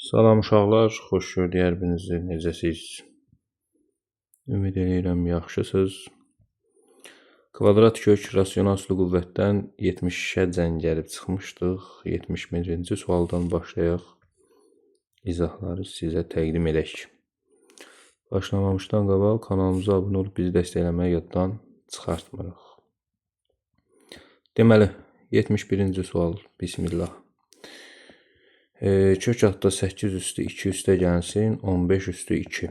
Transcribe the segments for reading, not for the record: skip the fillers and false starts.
Salam uşaqlar, xoş gördük hər birinizi. Necəsiz? Ümid eləyirəm yaxşısınız. Kvadrat kök rasional üslü qüvvətdən 70-ə gəlib çıxmışdıq. 71-ci sualdan başlayaq. İzahları sizə təqdim edək. Başlamamışdan qabaq kanalımıza abunə olub bizi dəstəkləməyi yaddan çıxartmırıq. Deməli, 71-ci sual. Bismillah. Kök altda 8 üstü 2 üstə gəlsin, 15 üstü 2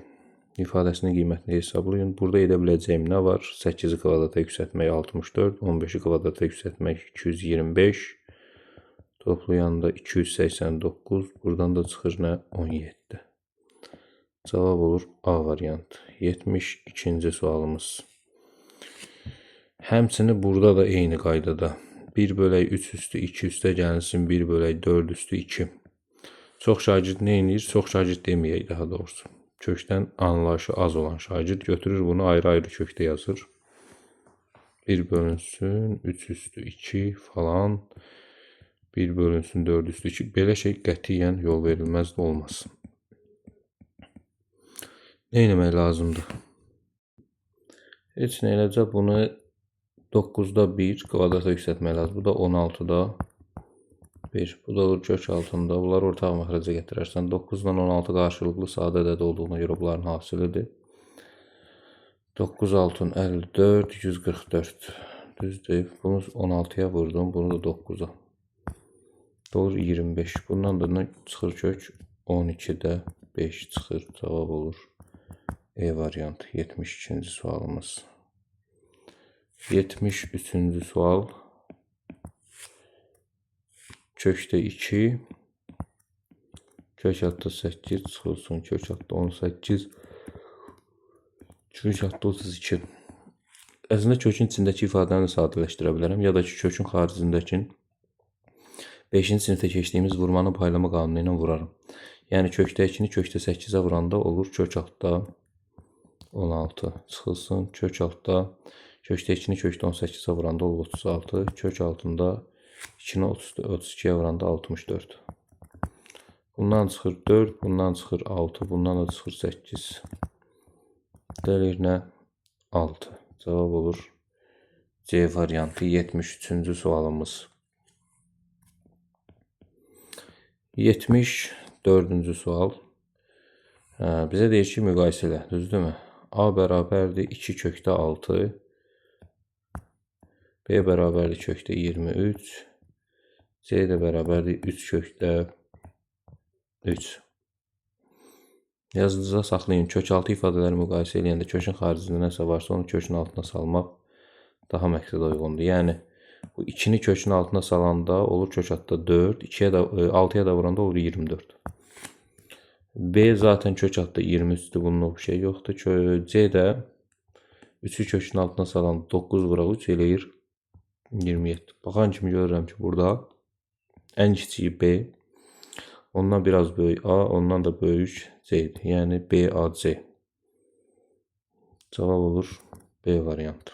ifadəsinin qiymətini hesablayın. Burada edə biləcəyim nə var? 8-i kvadrata yüksəltmək 64, 15-i kvadrata yüksəltmək 225, toplayanda 289, buradan da çıxır nə? 17. Cavab olur A variantı. 72-ci sualımız. Həmçinin burada da eyni qaydada 1 bölək 3 üstü 2 üstə gəlsin, 1 bölək 4 üstü 2. Çox şagird nə edir? Çox şagird deməyək daha doğrusu. Kökdən anlayışı az olan şagird götürür bunu ayrı-ayrı kökdə yazır. 1 bölünsün 3 üstü 2 falan. 1 bölünsün 4 üstü 2. Belə şey qətiyyən yol verilməz də olmaz. Nə etmək lazımdır? Heç nə, eləcə bunu 9-da 1 kvadrata yüksəltmək lazım. Bu da 16-da 1. Bu da olur kök altında. Bunları ortaq məxrəcə gətirərsən. 9 ilə 16 qarşılıqlı sadə ədəd olduğuna görə bunların hasilidir. 9 altın 54, 144. Düzdür. Bunu 16-ya vurdum. Bunu da 9-a. Olur 25. Bundan da nə çıxır kök? 12-də 5 çıxır. Cavab olur. E variantı. 72-ci sualımız. 73-cü sual. Kökdə 2, kök altda 8 çıxılsın, kök altda 18, kök altda 32. Əslində kökün içindəki ifadəni sadələşdirə bilərəm, ya da ki, kökün xaricindəki 5-ci sinifdə keçdiyimiz vurmanın paylama qanunu ilə vuraram. Yəni kökdə 2-ni kökdə 8-ə vuranda olur kök altda 16 çıxılsın, kök altda kökdə 2-ni kökdə 18-ə vuranda olur 36, kök altında 2-ni 32-yə vuranda 64. Bundan çıxır 4, bundan çıxır 6, bundan da çıxır 8. Gəlir nə? 6. Cavab olur C variantı 73-cü sualımız. 74-cü sual. Bizə deyir ki, müqayisə elə, düzdürmü? A bərabərdir 2 kökdə 6, B bərabərdir kökdə 23, C də bərabərdir 3 kökdə 3. Yazınıza saxlayın. Kök altı ifadələri müqayisə eləyəndə kökün xaricində nəsə varsa onu kökün altına salmaq daha məqsədə uyğundur. Yəni bu 2-ni kökün altına salanda olur kök altda 4, 2-yə də 6-ya da vuranda olur 24. B zaten kök altda 23-dür, bunun bir şey yoxdur. C də 3-ü kökün altına salanda 9 vuraq 3 eləyir 27. Baxan kimi görürəm ki, burada ən kiçiyi B, ondan biraz böyük A, ondan da böyük C-dir. Yəni B, A, C. Cavab olur B variantı.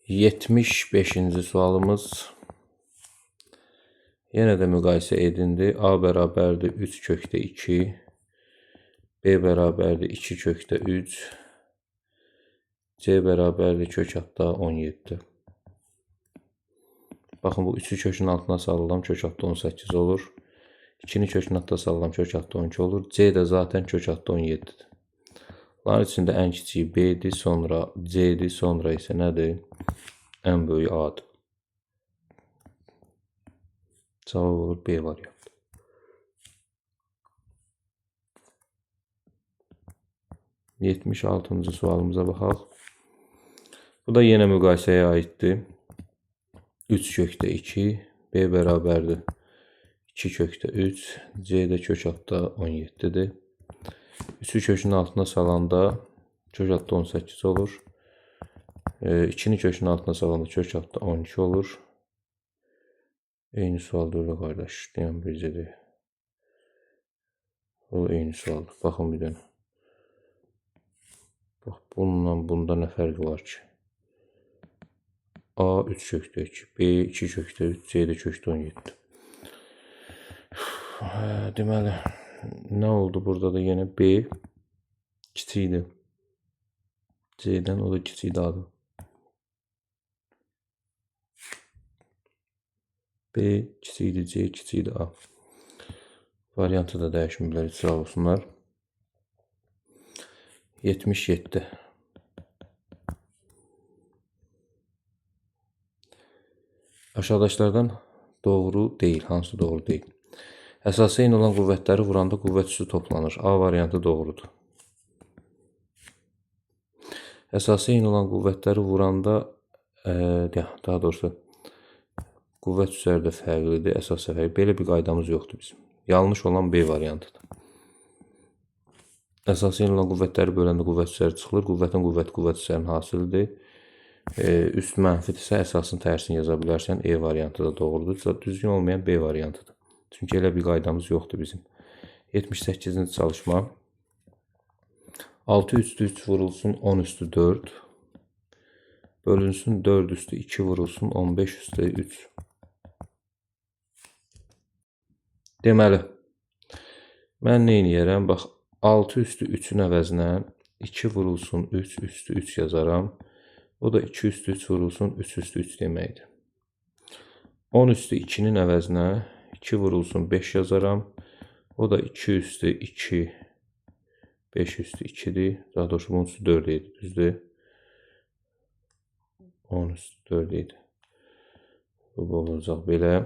75-ci sualımız. Yenə də müqayisə edindi. A bərabərdir 3 kökdə 2, B bərabərdir 2 kökdə 3, C bərabərdir kök altda 17. Baxın, bu 3-ü kökün altına salıram, kök altda 18 olur. 2-ni kökün altına salıram, kök altda 12 olur. C də zaten kök altda 17-dir. Bunların içində ən kiçiyi B-dir, sonra C-dir, sonra isə nədir? Ən böyüyü A-dır. Cavab olur B variantı. 76-cı sualımıza baxaq. Bu da yenə müqayisəyə aiddir. 3 kökdə 2, B bərabərdir 2 kökdə 3, C də kök altda 17-dir. 3-ü kökün altına salanda kök altda 18 olur. 2-ni kökün altına salanda kök altda 12 olur. Eyni sualdır öyle qardaş. Deyən bircədir. O eyni sualdır. Baxın bir dənə. Bax, bununla bunda nə fərqi var ki? A 3 kökdə 2, B 2 kökdə 3, C də kökdə 17. Deməli, nə oldu burada da yenə B kiçikdir. C-dən, o da kiçikdir A-dan. B kiçikdir, C kiçikdir A. Variantı da dəyişməyiblər, sağ olsunlar. 77. Aşağıdakılardan doğru deyil. Hansı doğru deyil? Əsası eyni olan qüvvətləri vuranda qüvvət üssü toplanır. A variantı doğrudur. Əsası eyni olan qüvvətləri vuranda, daha doğrusu, qüvvət üsləri də fərqlidir, əsas fərqli. Belə bir qaydamız yoxdur bizim. Yanlış olan B variantıdır. Əsası eyni olan qüvvətləri böləndə qüvvət üsləri çıxılır. Qüvvətin qüvvəti qüvvət üslərinin hasilidir. Üst mənfidirsə əsasın tərsini yaza bilərsən. E variantı da doğrudur. Düzgün olmayan B variantıdır. Çünki elə bir qaydamız yoxdur bizim. 78-ci çalışma. 6 üstü 3 vurulsun 10 üstü 4. Bölünsün 4 üstü 2 vurulsun 15 üstü 3. Deməli, mən nə eləyərəm? Bax, 6 üstü 3-ün əvəzinə 2 vurulsun 3 üstü 3 yazaram. O da 2 üstü 3 vurulsun 3 üstü 3 deməkdir. 10 üstü 2-nin əvəzinə 2 vurulsun 5 yazaram. O da 2 üstü 2, 5 üstü 2-dir. Daha doğrusu bunun üstü 4 idi, düzdür? 10 üstü 4 idi. Bu olacaq belə.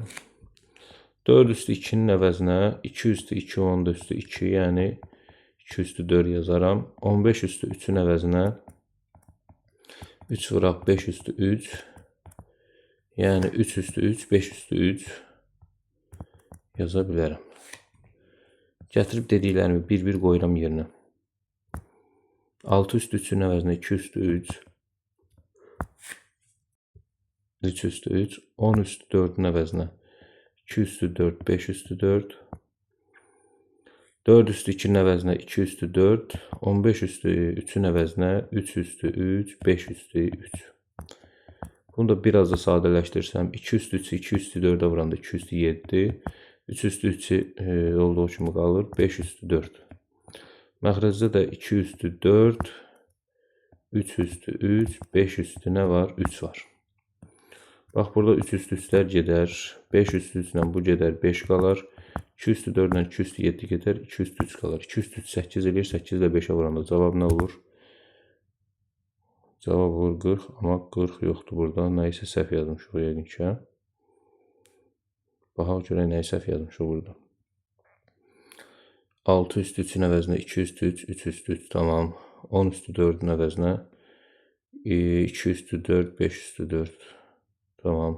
4 üstü 2-nin əvəzinə 2 üstü 2, 10 üstü 2, yəni 2 üstü 4 yazaram. 15 üstü 3-ün əvəzinə 3 vuraq 5 üstü 3, yəni 3 üstü 3, 5 üstü 3 yaza bilərəm. Gətirib dediklərimi bir-bir qoyuram yerinə. 6 üstü 3-ün əvəzinə 2 üstü 3, 3 üstü 3, 10 üstü 4-ün əvəzinə 2 üstü 4, 5 üstü 4, 4 üstü 2-nin əvəzinə 2 üstü 4, 15 üstü 3-ün əvəzinə 3 üstü 3, 5 üstü 3. Bunu da biraz da sadələşdirsəm, 2 üstü 3-ü 2 üstü 4-ə vuranda 2 üstü 7, 3 üstü 3-ü olduğu kimi qalır, 5 üstü 4. Məxrəcdə də 2 üstü 4, 3 üstü 3, 5 üstü nə var? 3 var. Bax, burada 3 üstü 3-lər gedər, 5 üstü 3 ilə bu gedər, 5 qalar. 2 üstü 4 ilə 2 üstü 7 gedər, 2 üstü 3 qalar. 2 üstü 3 8 eləyir, 8 ilə 5-ə vuranda cavab nə olur? Cavab olur 40, amma 40 yoxdur burada. Nəyisə səhv yazmışıq yəqin ki. Hə? Baxaq görək nəyi səhv yazmışıq burada. 6 üstü 3-ün əvəzinə 2 üstü 3, 3 üstü 3, tamam. 10 üstü 4-ün əvəzinə 2 üstü 4, 5 üstü 4, tamam.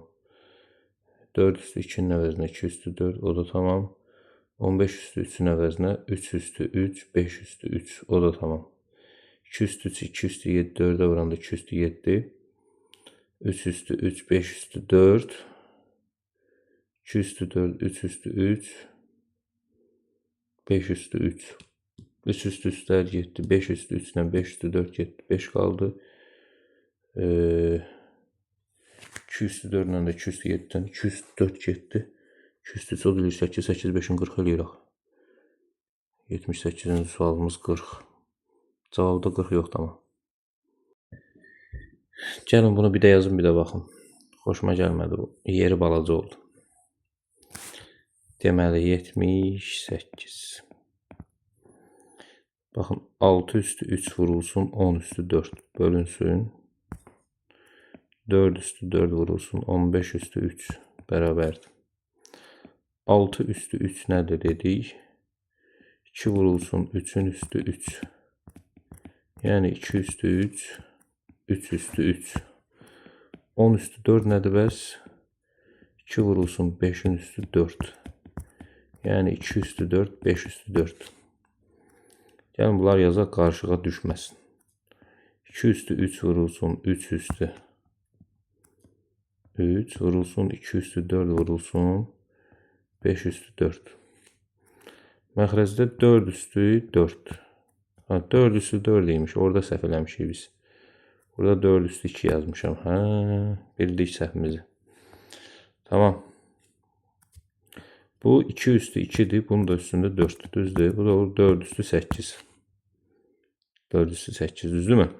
4 üstü 2-nin əvəzinə 2 üstü 4, o da tamam. 15 üstü 3-ün əvəzinə 3 üstü 3, 5 üstü 3, o da tamam. 2 üstü 3, 2 üstü 7, 4-ə vuranda 2 üstü 7, 3 üstü 3, 5 üstü 4, 2 üstü 4, 3 üstü 3, 5 üstü 3. 3 üstü 3-lər getdi, 5 üstü 3 ilə 5 üstü 4 getdi, 5 qaldı. 2 üstü 4 ilə də 2 üstü 7-dən 2 üstü 4 getdi. 2 üstü 3 o da eləyir 8, 8, 5-in 40 eləyir axı. 78-ci sualımız 40. Cavabda 40 yoxdur amma. Gəlin bunu bir də yazın, bir də baxın. Xoşuma gəlmədi bu. Yeri balaca oldu. Deməli 78. Baxın 6 üstü 3 vurulsun 10 üstü 4 bölünsün. 4 üstü 4 vurulsun 15 üstü 3 bərabərdir. 6 üstü 3 nədir dedik? 2 vurulsun 3-ün üstü 3. Yəni 2 üstü 3, 3 üstü 3. 10 üstü 4 nədir bəs? 2 vurulsun 5-in üstü 4. Yəni 2 üstü 4, 5 üstü 4. Gəlin bunlar yazaq, qarışığa düşməsin. 2 üstü 3 vurulsun 3 üstü 3 vurulsun 2 üstü 4 vurulsun 5 üstü 4. Məxrəcdə 4 üstü 4. Ha, 4 üstü 4 imiş. Orada səhv eləmişik biz. Burada 4 üstü 2 yazmışam. Hə, bildik səhvimizi. Tamam. Bu 2 üstü 2-dir. Bunun da üstündə 4-dür. Düzdür? Bu da olur 4 üstü 8. 4 üstü 8 düzdürmü?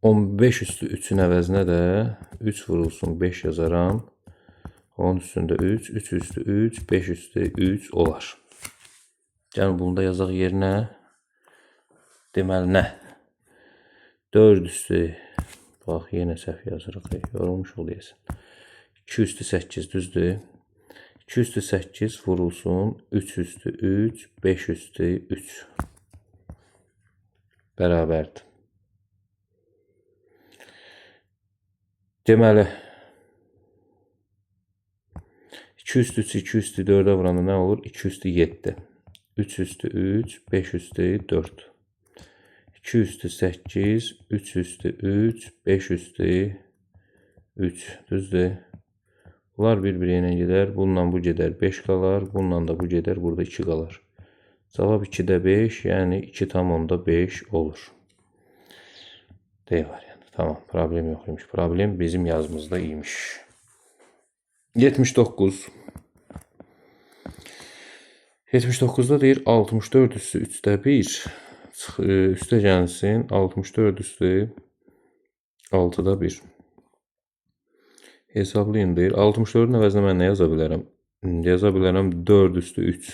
15 üstü 3-ün əvəzinə də 3 vurulsun 5 yazaram. Onun üstündə 3, 3 üstü 3, 5 üstü 3 olar. Yəni bunu da yazaq yerinə. Deməli nə? 4 üstü, bax yenə səhv yazırıq, yorulmuş ol deyəsən. 2 üstü 8 düzdür. 2 üstü 8 vurulsun 3 üstü 3, 5 üstü 3 bərabərdir. Deməli, 2 üstü 3, 2 üstü 4-ə vuranda nə olur? 2 üstü 7. 3 üstü 3, 5 üstü 4. 2 üstü 8, 3 üstü 3, 5 üstü 3. Düzdür? Bunlar bir-biri ilə gedər. Bununla bu gedər 5 qalar. Bununla da bu gedər. Burada 2 qalar. Cavab 2-də 5, yəni 2,5 olur. D variantı. Tamam, problem yox imiş. Problem bizim yazımızda imiş. 79. 79-da deyir 64 üstü 3-də 1. Üstə gəlsin 64 üstü 6-da 1. Hesablayın deyir. 64-ün əvəzinə mən nə yaza bilərəm? Yaza bilərəm 4 üstü 3.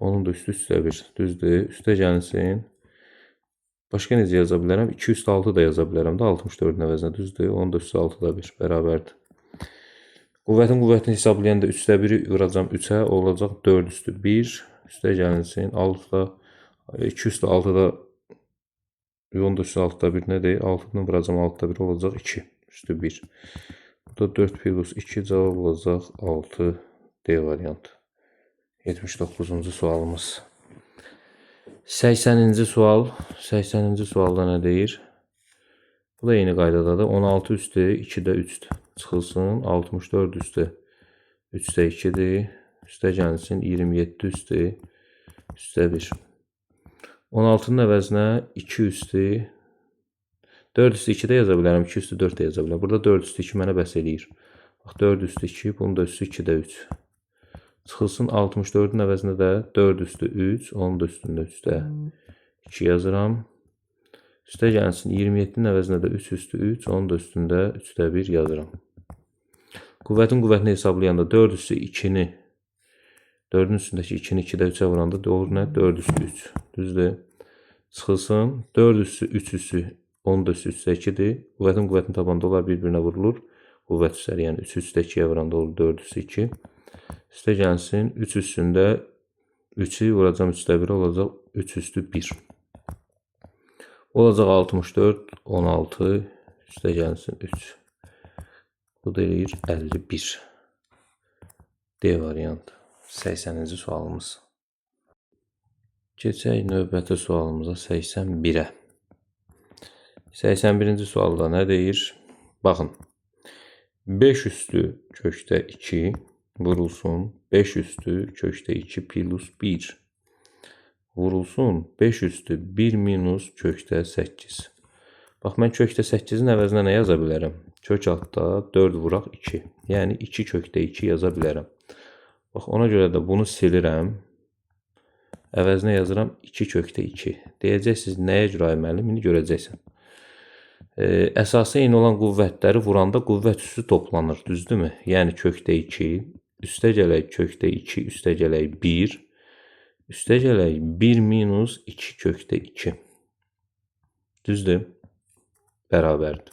Onun da üstü 3-də 1. Düzdür. Üstə gəlsin. Başqa necə yaza bilərəm? 2 üstü 6 da yaza bilərəm də 64-ün əvəzinə. Düzdür. Onun da üstü 6-da 1. Bərabərdir. Quvvətin quvvətini hesablayanda 3-də 1-i vuracam 3-ə. Olacaq 4 üstü 1. Üstə gəlinsin. 6-da 2 üstü 6-da onun da üstü 6-da 1 nədir? 6-dan vuracam 6-da 1 olacaq 2 üstü 1. Bu da 4 plus 2 cavab olacaq 6 D variantı. 79-cu sualımız. 80-ci sual. 80-ci sualda nə deyir? Bu da eyni qaydadadır. 16 üstü 2-də 3-dür. Çıxılsın. 64 üstü 3-də 2-dir. Üstə gəlsin 27 üstü üstə 1. 16-nın əvəzinə 2 üstü 4 üstü 2 də yaza bilərəm, 2 üstü 4 də yaza bilərəm. Burada 4 üstü 2 mənə bəs eləyir. Bax 4 üstü 2, bunun da üstü 2-də 3. Çıxılsın 64-ün əvəzinə də 4 üstü 3, onun da üstündə 3-də 2 yazıram. Üstə gəlsin 27-nin əvəzinə də 3 üstü 3, onun da üstündə 3-də 1 yazıram. Quvvətin quvvətini hesablayanda 4 üstü 2-ni 4-ün üstündəki 2-ni 2-də 3-ə vuranda olur nə? 4 üstü 3. Düzdür? Çıxılsın 4 üstü 3 üstü onun da üstü 3-də 2-dir. Quvvətin quvvətini tapanda onlar bir-birinə vurulur. Quvvət üstləri, yəni 3 üstə 2-yə vuranda olur 4 üstü 2. Üstə gəlsin 3 üstündə 3-ü vuracam 3-də 1 olacaq 3 üstü 1. Olacaq 64, 16, üstə gəlsin 3. Bu da eləyir 51. D variantı. 80-ci sualımız. Keçək növbəti sualımıza 81-ə. 81-ci sualda nə deyir? Baxın. 5 üstü kökdə 2 vurulsun 5 üstü kökdə 2 plus 1 vurulsun 5 üstü 1 minus kökdə 8. Bax, mən kökdə 8-in əvəzinə nə yaza bilərəm? Kök altda 4 vuraq 2. Yəni 2 kökdə 2 yaza bilərəm. Bax, ona görə də bunu silirəm. Əvəzinə yazıram 2 kökdə 2. Deyəcəksiniz, nəyə görə ay müəllim? İndi görəcəksən. Əsası eyni olan quvvətləri vuranda quvvət üssü toplanır, düzdürmü? Yəni kökdə 2, üstə gələk kökdə 2, üstə gələk 1, üstə gələk 1 minus 2 kökdə 2. Düzdür? Bərabərdir.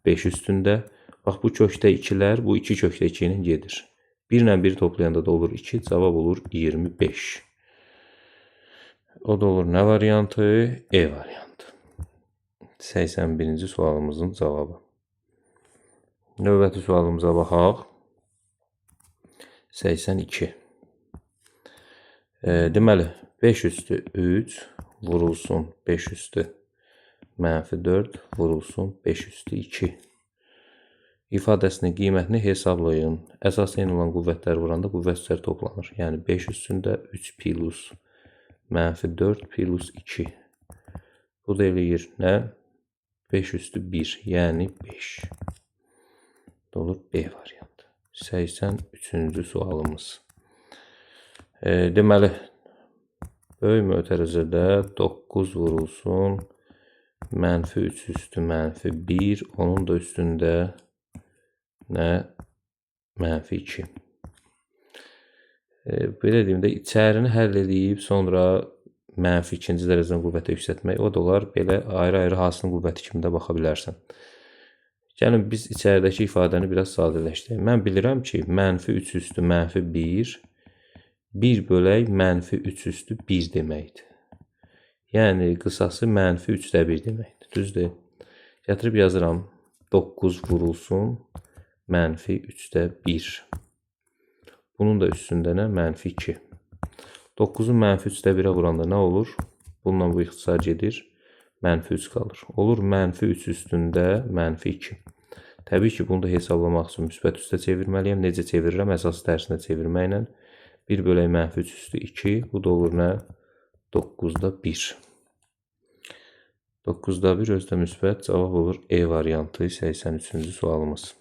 5 üstündə. Bax, bu kökdə 2-lər bu 2 kökdə 2 ilə gedir. 1 ilə 1 toplayanda da olur 2, cavab olur 25. O da olur nə variantı? E variantı. 81-ci sualımızın cavabı. Növbəti sualımıza baxaq. 82. Deməli, 5 üstü 3 vurulsun 5 üstü mənfi 4 vurulsun 5 üstü 2. İfadəsinin qiymətini hesablayın. Əsas eyni olan quvvətləri vuranda quvvət üstləri toplanır. Yəni 5 üstündə 3 plus mənfi 4 plus 2. Bu da eləyir nə? 5 üstü 1, yəni 5. Olur B variantı. 83-cü sualımız. Deməli, böyük mötərizədə 9 vurulsun, mənfi 3 üstü mənfi 1, onun da üstündə nə? Mənfi 2. Belə deyim də, içərini həll edib, sonra mənfi 2-ci dərəcədən qüvvətə yüksəltmək, o da olar. Belə ayrı-ayrı hasilin qüvvəti kimi də baxa bilərsən. Gəlin, biz içəridəki ifadəni biraz sadələşdirək. Mən bilirəm ki, mənfi 3 üstü mənfi 1, 1 bölək mənfi 3 üstü 1 deməkdir. Yəni, qısası mənfi 3-də 1 deməkdir. Düzdür? Gətirib yazıram, 9 vurulsun, mənfi 3-də 1. Bunun da üstündə nə? Mənfi 2. 9-u mənfi 3-də 1-ə vuranda nə olur? Bununla bu ixtisar gedir. Mənfi 3 qalır. Olur mənfi 3 üstündə mənfi 2. Təbii ki, bunu da hesablamaq üçün müsbət üstə çevirməliyəm. Necə çevirirəm? Əsas tərsinə çevirməklə. 1 bölək mənfi 3 üstü 2. Bu da olur nə? 9-da 1. 9-da 1 özü də müsbət. Cavab olur E variantı 83-cü sualımız.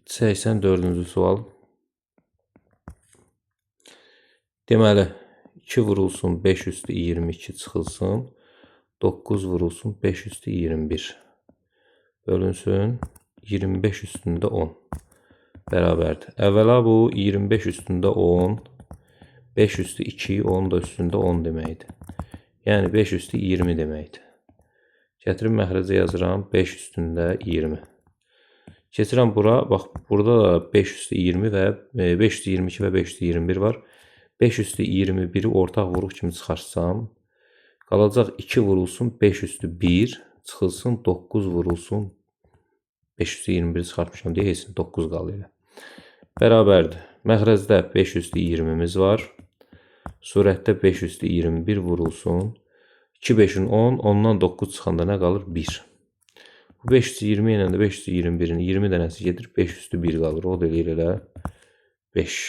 84-cü sual. Deməli, 2 vurulsun 5 üstü 22 çıxılsın, 9 vurulsun 5 üstü 21 bölünsün 25 üstündə 10 bərabərdir. Əvvəla bu 25 üstündə 10, 5 üstü 2, 10 da üstündə 10 deməkdir. Yəni 5 üstü 20 deməkdir. Gətirib məxrəcə yazıram 5 üstündə 20. Keçirəm bura, bax burada da 5 üstü 20 və 5 üstü 22 və 5 üstü 21 var. 5 üstü 21-i ortaq vuruq kimi çıxarsam, qalacaq 2 vurulsun 5 üstü 1, çıxılsın 9 vurulsun 5 üstü 21-i çıxartmışam deyə heç 9 qalır elə. Bərabərdir. Məxrəcdə 5 üstü 20-miz var. Surətdə 5 üstü 21 vurulsun. 2 5-in 10, 10-dan 9 çıxanda nə qalır? 1. Bu 5 üstü 20 ilə də 5 üstü 21-in 20 dənəsi gedir, 5 üstü 1 qalır. O da eləyir elə 5.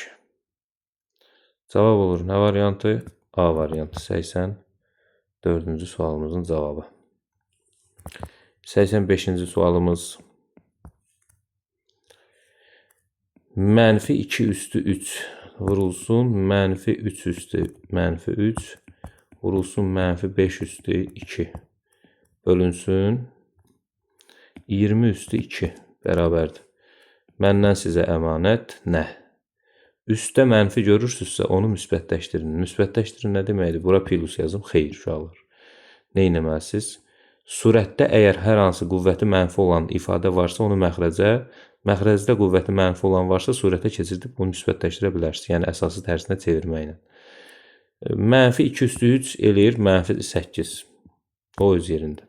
Cavab olur. Nə variantı? A variantı. 84-cü sualımızın cavabı. 85-ci sualımız. Mənfi 2 üstü 3 vurulsun. Mənfi 3 üstü mənfi 3 vurulsun. Mənfi 5 üstü 2 bölünsün. 20 üstü 2 bərabərdir. Məndən sizə əmanət nə? Üstdə mənfi görürsünüzsə onu müsbətləşdirin. Müsbətləşdirin nə deməkdir? Bura plus yazım. Xeyr, uşaqlar. Nə etməlisiniz? Surətdə əgər hər hansı qüvvəti mənfi olan ifadə varsa onu məxrəcə, məxrəcdə qüvvəti mənfi olan varsa surətə keçirdib bunu müsbətləşdirə bilərsiniz. Yəni əsası tərsinə çevirməklə. Mənfi 2 üstü 3 eləyir mənfi 8. O öz yerində.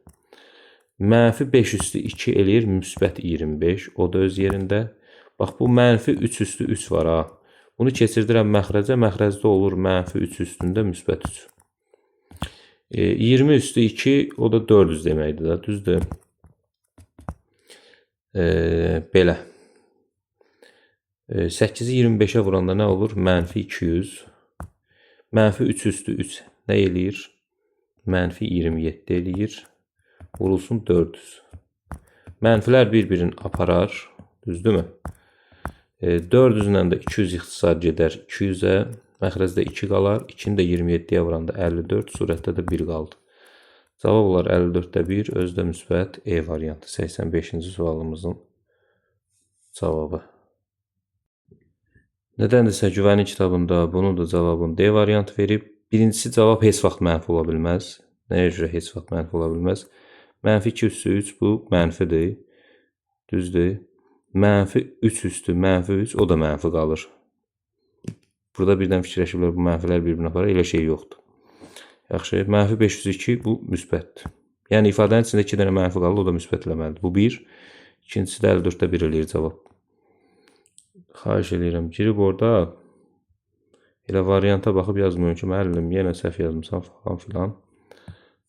Mənfi 5 üstü 2 eləyir müsbət 25. O da öz yerində. Bax bu mənfi 3 üstü 3 var ha. Bunu keçirdirəm məxrəcə. Məxrəcdə olur mənfi 3 üstündə müsbət 3. 20 üstü 2 o da 400 deməkdir da, düzdür? Belə. 8-i 25-ə vuranda nə olur? Mənfi 200. Mənfi 3 üstü 3 nə eləyir? Mənfi 27 eləyir. Vurulsun 400. Mənfilər bir-birini aparar. Düzdürmü? 400 ilə də 200 ixtisar gedər 200-ə. Məxrəcdə 2 qalar. 2-ni də 27-yə vuranda 54. Surətdə də 1 qaldı. Cavab olar 54-də 1. Özü də müsbət E variantı. 85-ci sualımızın cavabı. Nədəndirsə Güvənin kitabında bunun da cavabını D variantı verib. Birincisi cavab heç vaxt mənfi ola bilməz. Nəyə görə heç vaxt mənfi ola bilməz? Mənfi 2 üstü 3 bu mənfidir. Düzdür. Mənfi 3 üstü mənfi 3 o da mənfi qalır. Burada birdən fikirləşiblər bu mənfilər bir-birinə aparar. Elə şey yoxdur. Yaxşı, mənfi 502 bu müsbətdir. Yəni ifadənin içində 2 dənə mənfi qalır, o da müsbət eləməlidir. Bu 1. İkincisi də 54-də 1 eləyir cavab. Xahiş eləyirəm. Girib orada elə varianta baxıb yazmıyorum ki, müəllim yenə səhv yazmısan falan filan.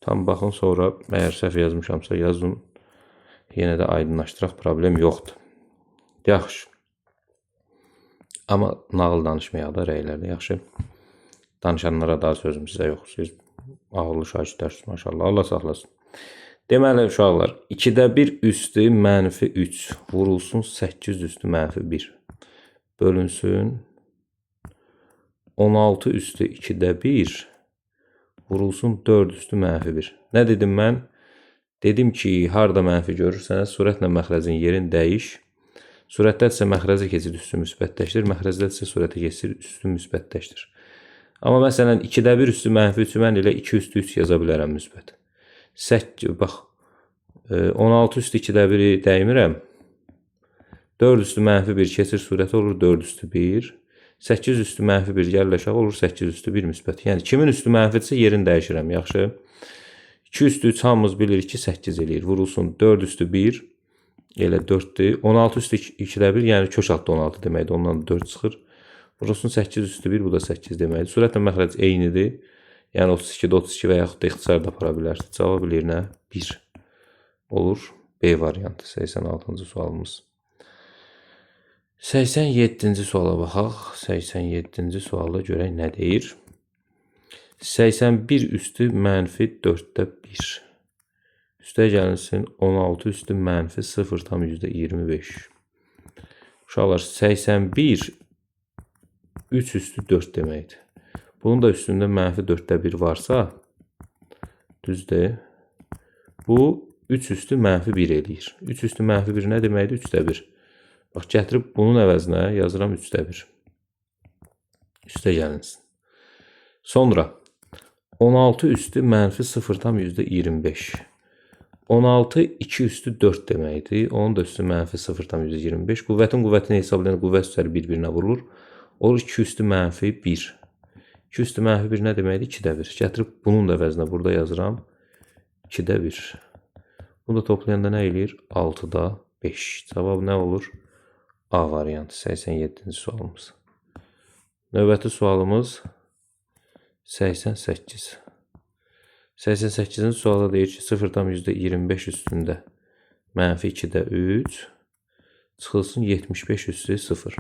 Tam baxın, sonra əgər səhv yazmışamsa yazın. Yenə də aydınlaşdıraq, problem yoxdur. Yaxşı. Amma nağıl danışmayaq da rəylərdə. Yaxşı. Danışanlara daha sözüm sizə yox. Siz ağıllı şagirdlərsiniz maşallah. Allah saxlasın. Deməli, uşaqlar, 2-də 1 üstü mənfi 3 vurulsun 8 üstü mənfi 1 bölünsün 16 üstü 2-də 1 vurulsun 4 üstü mənfi 1. Nə dedim mən? Dedim ki, harada mənfi görürsənəz, surətlə məxrəcin yerini dəyiş. Surətdədirsə məxrəcə keçir, üstü müsbətləşdir. Məxrəcdədirsə surətə keçir, üstü müsbətləşdir. Amma məsələn, 2-də 1 üstü mənfi 3-ü mən elə 2 üstü 3 yaza bilərəm müsbət. 8, bax, 16 üstü 2-də 1-i dəymirəm. 4 üstü mənfi 1 keçir surətə olur 4 üstü 1. 8 üstü mənfi 1 gəlir aşağı olur 8 üstü 1 müsbət. Yəni kimin üstü mənfidirsə yerini dəyişirəm. Yaxşı. 2 üstü 3 hamımız bilirik ki 8 eləyir. Vurulsun 4 üstü 1 elə 4-dür. 16 üstü 2-də 1 yəni kök altda 16 deməkdir. Ondan da 4 çıxır. Vurulsun 8 üstü 1 bu da 8 deməkdir. Surətlə məxrəc eynidir. Yəni 32-də 32 və yaxud da ixtisar da apara bilərsiniz. Cavab eləyir nə? 1 olur. B variantı 86-cı sualımız. 87-ci suala baxaq. 87-ci sualda görək nə deyir? 81 üstü mənfi 4-də 1. Üstə gəlinsin 16 üstü mənfi 0,25. Uşaqlar, 81 3 üstü 4 deməkdir. Bunun da üstündə mənfi 4-də 1 varsa, düzdür. Bu 3 üstü mənfi 1 eləyir. 3 üstü mənfi 1 nə deməkdir? 3-də 1. Bax, gətirib bunun əvəzinə yazıram 3-də 1. Üstə gəlinsin. Sonra 16 üstü mənfi 0,25. 16 2 üstü 4 deməkdir. Onun da üstü mənfi 0,25. Qüvvətin qüvvətini hesab edəndə qüvvət üstləri bir-birinə vurulur. Olur 2 üstü mənfi 1. 2 üstü mənfi 1 nə deməkdir? 2-də 1. Gətirib bunun da əvəzinə burada yazıram 2-də 1. Bunu da toplayanda nə eləyir? 6-da 5. Cavab nə olur? A variantı 87-ci sualımız. Növbəti sualımız 88. 88-ci sualda deyir ki, 0,25 üstündə mənfi 2-də 3 çıxılsın 75 üstü 0.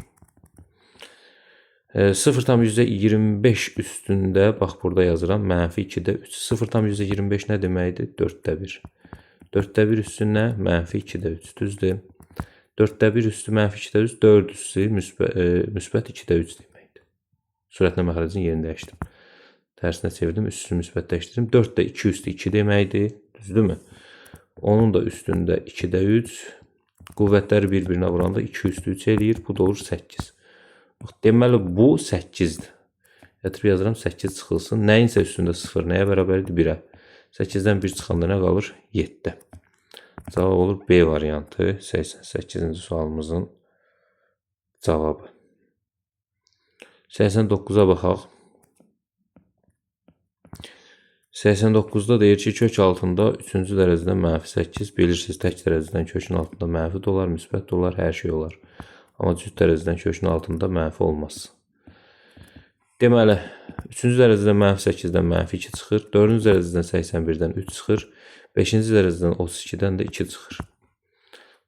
0,25 üstündə, bax burada yazıram, mənfi 2-də 3. 0,25 nə deməkdir? 4-də 1. 4-də 1 üstü nə? Mənfi 2-də 3. Düzdür. 4-də 1 üstü mənfi 2-də 3, 4 üstü müsbət 2-də 3 deməkdir. Surətlə məxrəcin yerini dəyişdim. Tərsinə çevirdim, üstünü müsbətləşdirdim. 4-də 2 üstü 2 deməkdir. Düzdürmü? Onun da üstündə 2-də 3. Qüvvətləri bir-birinə vuranda 2 üstü 3 eləyir. Bu da olur 8. Bax, deməli bu 8-dir. Gətirib yazıram 8 çıxılsın. Nəyinsə üstündə 0 nəyə bərabərdir? 1-ə. 8-dən 1 çıxanda nə qalır? 7. Cavab olur B variantı 88-ci sualımızın cavabı. 89-a baxaq. 89-da deyir ki, kök altında 3-cü dərəcədən mənfi 8. Bilirsiniz, tək dərəcədən kökün altında mənfi də olar, müsbət də olar, hər şey olar. Amma cüt dərəcədən kökün altında mənfi olmaz. Deməli, 3-cü dərəcədən mənfi 8-dən mənfi 2 çıxır. 4-cü dərəcədən 81-dən 3 çıxır. 5-ci dərəcədən 32-dən də 2 çıxır.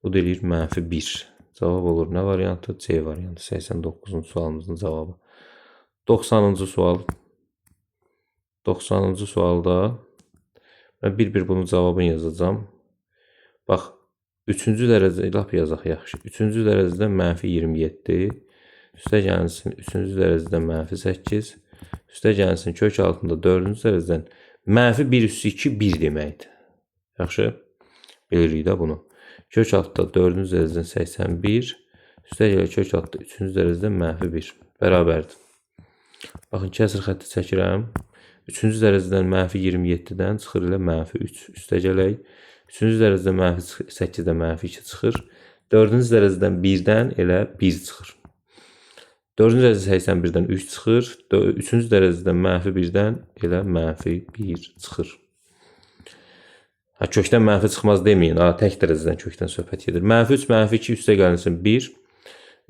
Bu da eləyir mənfi 1. Cavab olur nə variantı? C variantı. 89-cu sualımızın cavabı. 90-cı sual. 90-cı sualda mən bir-bir bunun cavabını yazacağam. Bax, 3-cü dərəcə, lap yazaq yaxşı. 3-cü dərəcədən mənfi 27. Üstə gəlinsin 3-cü dərəcədən mənfi 8. Üstə gəlinsin kök altında 4-cü dərəcədən mənfi 1 üstü 2, 1 deməkdir. Yaxşı, bilirik də bunu. Kök altında 4-cü dərəcədən 81. Üstə gəlir kök altında 3-cü dərəcədən mənfi 1. Bərabərdir. Baxın, kəsir xətti çəkirəm. 3-cü dərəcədən mənfi 27-dən çıxır ilə mənfi 3. Üstə gələk. 3-cü dərəcədən mənfi 8-dən mənfi 2 çıxır. 4-cü dərəcədən 1-dən elə 1 çıxır. 4-cü dərəcədən 81-dən 3 çıxır. 3-cü dərəcədən mənfi 1-dən elə mənfi 1 çıxır. Ha, kökdən mənfi çıxmaz deməyin. Ha, tək dərəcədən kökdən söhbət gedir. Mənfi 3, mənfi 2 üstə gəlinsin 1.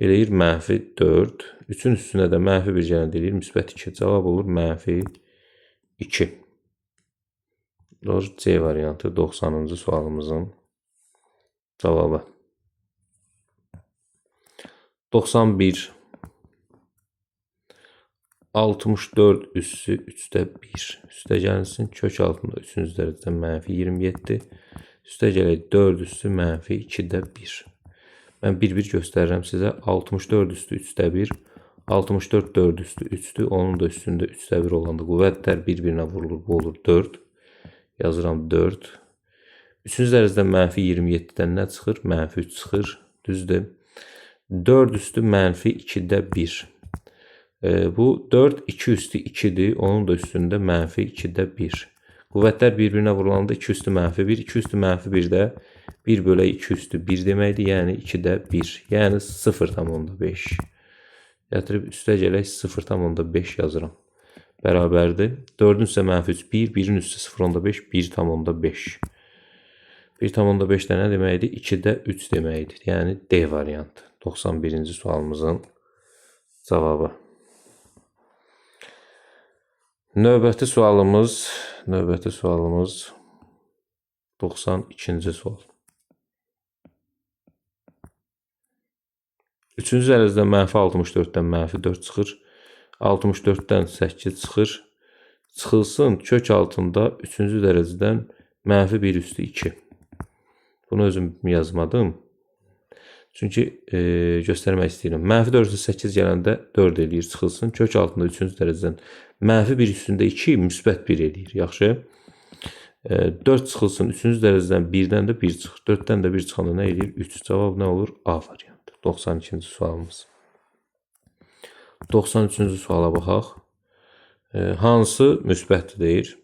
Eləyir mənfi 4. 3-ün üstünə də mənfi 1 gələndə eləyir müsbət 2. Cavab olur mənfi 2. Doğru, C variantı 90-cı sualımızın cavabı. 91. 64 üssü 3-də 1. Üstə gəlsin kök altında 3-cü dərəcədən mənfi 27. Üstə gələk 4 üssü mənfi 2-də 1. Mən bir-bir göstərirəm sizə. 64 üstü 3-də 1. 64 4 üstü 3-dür. Onun da üstündə 3-də 1 olanda qüvvətlər bir-birinə vurulur. Bu olur 4. Yazıram 4. 3-cü dərəcədən mənfi 27-dən nə çıxır? Mənfi 3 çıxır. Düzdür. 4 üstü mənfi 2-də 1. Bu 4 2 üstü 2-dir. Onun da üstündə mənfi 2-də 1. Qüvvətlər bir-birinə vurulanda 2 üstü mənfi 1. 2 üstü mənfi 1 də 1 bölək 2 üstü 1 deməkdir. Yəni 2-də 1. Yəni 0,5. Gətirib üstə gələk 0,5 yazıram. Bərabərdir. 4-ün üstə mənfi 3, 1. 1-in üstə 0,5, 1,5. 1,5 də nə deməkdir? 2-də 3 deməkdir. Yəni D variantı. 91-ci sualımızın cavabı. Növbəti sualımız 92-ci sual. 3-cü dərəcədən mənfi 64-dən mənfi 4 çıxır. 64-dən 8 çıxır. Çıxılsın kök altında 3-cü dərəcədən mənfi 1 üstü 2. Bunu özüm yazmadım. Çünki göstərmək istəyirəm. Mənfi 4 üstü 8 gələndə 4 eləyir, çıxılsın. Kök altında 3-cü dərəcədən mənfi 1 üstündə 2 müsbət 1 eləyir. Yaxşı. 4 çıxılsın 3-cü dərəcədən 1-dən də 1 çıxır. 4-dən də 1 çıxanda nə eləyir? 3. Cavab nə olur? A variantı. 92-ci sualımız. 93-cü suala baxaq. Hansı müsbətdir deyir.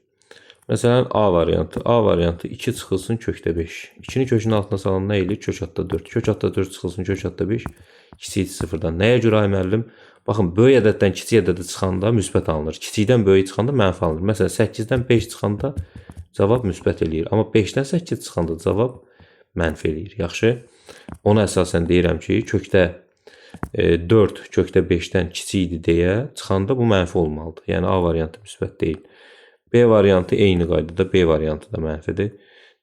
Məsələn, A variantı. A variantı 2 çıxılsın kökdə 5. 2-ni kökün altına salan nə eləyir? Kök altda 4. Kök altda 4 çıxılsın kök altda 5. Kiçikdir 0-dan. Nəyə görə ay müəllim? Baxın, böyük ədəddən kiçik ədədə çıxanda müsbət alınır. Kiçikdən böyük çıxanda mənfi alınır. Məsələn, 8-dən 5 çıxanda cavab müsbət eləyir. Amma 5-dən 8 çıxanda cavab mənfi eləyir. Yaxşı. Ona əsasən deyirəm ki, kökdə 4 kökdə 5-dən kiçikdir deyə çıxanda bu mənfi olmalıdır. Yəni A variantı müsbət deyil. B variantı eyni qaydada B variantı da mənfidir.